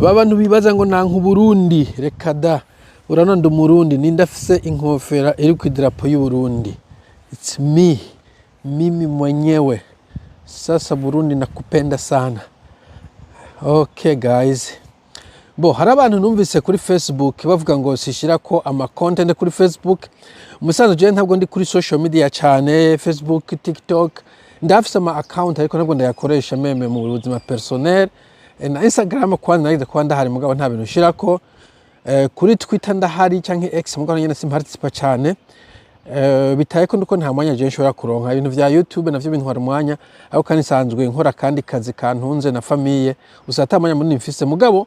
Ba bantu bibaza ngo nanka Uburundi, reka da. Urabona, ndi Umurundi. Ninde afise inkofera iri ku idarapo y'Uburundi? It's me, mimi mwenyewe. Sasa Burundi, nakupenda sana. Okay guys, bo hari abantu numvise kuri Facebook bavuga ngo sishirako ama content kuri Facebook. Umusanzu jewe ntabwo ndi kuri social media cyane, Facebook, TikTok. Ndafise ama account ariko ntabwo ndayakoresha même mu buzima personnel. Na Instagram kwanza nagize kuba ndahari, mugabo nta bintu nshirako. Kuri Twitter ndahari canke X, mugabo nyene simparticipa cyane. Bitaye ko ndiko nta mwanya jewe nshobora kuronka. Ibintu vya YouTube navyo bintwara umwanya, ariko kandi nsanzwe nkora kandi kazi kantunze na famille, gusa ata mwanya munini mfise. Mugabo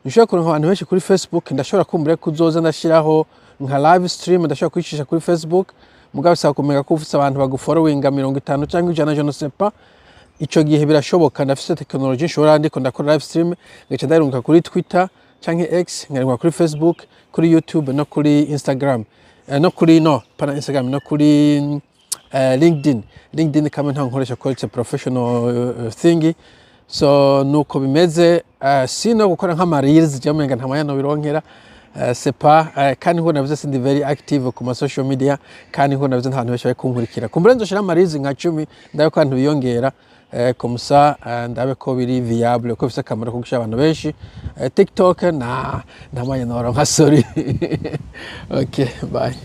nshobora kuronka abantu benshi kuri Facebook, ndashobora kumbura kuzoza ndashiraho nka live stream, ndashobora kwicisha kuri Facebook. Mugabo bisaba kumenya ko ufise abantu bagufollowinga 50 cyangwa 100, je ne sais pas. Ico gihe birashoboka, ndafise technology nshobora, ndiko ndakora live stream, ngaca ndarunga kuri Twitter canke X, nkarunga kuri Facebook, kuri YouTube no kuri Instagram, no kuri, no pana Instagram, no kuri LinkedIn. LinkedIn kamwe nta nkoresha ko it's a professional thing. So nuko bimeze. Sino gukora nk'ama reels je umenga nta mwanya nobironkera. C'est pas kandi nkuko navuze, sindi very active ku ma social media, kandi nkuko navuze, nta bantu benshi bari kunkurikira. Kumbura nzoshira ama reels nka 10, ndabe ko abantu biyongera, comme ça ndabe ko biri viable, ko bifise akamaro ko gushira abantu benshi. TikTok na nta mwanya noronka, sorry. Okay, bye.